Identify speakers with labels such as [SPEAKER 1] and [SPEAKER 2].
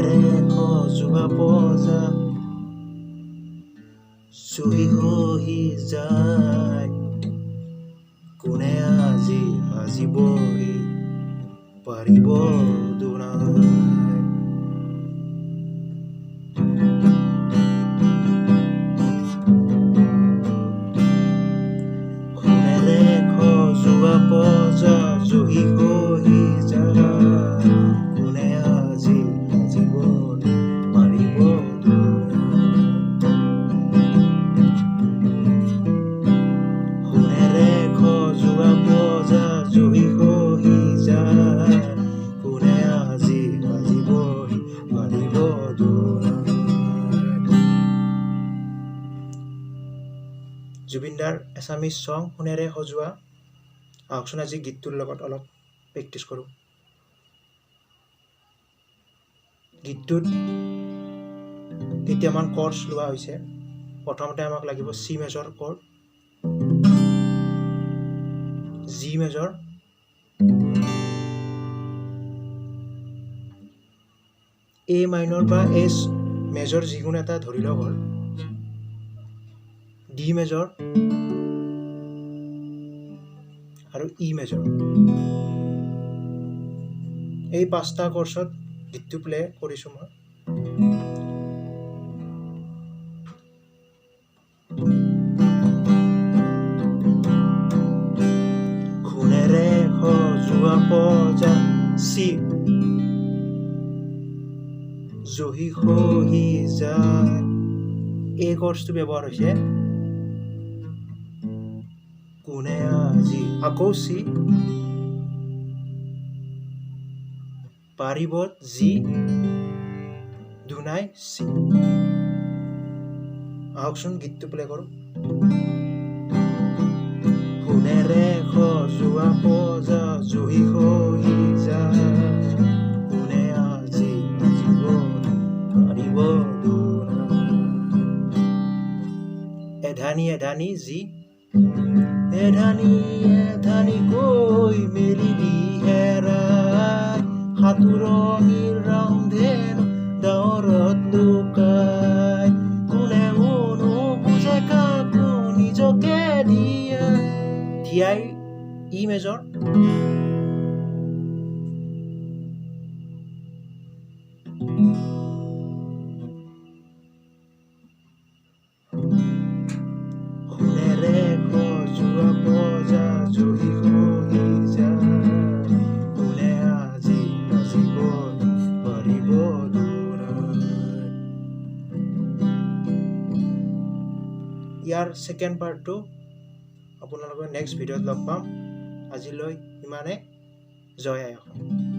[SPEAKER 1] সোণেৰে সজোৱা পঁজা জুই খহি যায়, কোনে আজি সাজিবহি পাৰিব দুনাই। সোণেৰে সজোৱা পঁজা জুই খহি যায়, কোনে আজি সাজিবহি পাৰিব দুনাই। সোণেৰে সজোৱা পঁজা জুই খহি যায়, কোনে আজি সাজিবহি পাৰিব দুনাই। জুবিনদাৰ এছামিজ ছং সোণেৰে সজোৱা। আহকচোন আজি গীতটোৰ লগত অলপ প্ৰেক্টিচ কৰোঁ। গীতটোত কেইটামান কৰ্ডছ লোৱা হৈছে। প্ৰথমতে আমাক লাগিব C major chord, G major, A minor বা এছ মেজৰ যিকোনো এটা ধৰি লওক হ'ল, ডি মেজৰ আৰু ই মেজৰ। এই পাঁচটা কৰ্ডছত গীতটো প্লে কৰিছোঁ মই। সোণেৰে সজোৱা পঁজা চি জহি খহি যায়, এই কৰ্ডছটো ব্যৱহাৰ হৈছে। কোনে আজি আকৌ চি পাৰিব জি দুনাই চি। আহকচোন গীতটো প্লে কৰোঁ। সোণেৰে সজোৱা পঁজা জুই খহি যায়, কোনে আজি সাজিব পাৰিব দুনাই। এধানি এধানি জি, এধানি এধানি কৈ মেলি দি হেৰাই, সাঁতোৰণিৰ ৰামধেনু ডাৱৰত লুকাই, কোনেও নুবুজে কাকো নিজকে ধিয়াই। ধিয়াই ই মেজৰ, সোণেৰে সজোৱা পঁজা জুই খহি যায়, কোনে আজি সাজিব পাৰিব দুনাই। ইয়াৰ ছেকেণ্ড পাৰ্টটো আপোনালোকে নেক্সট ভিডিঅ'ত লগ পাম। আজিলৈ ইমানে। জয় আই অসম।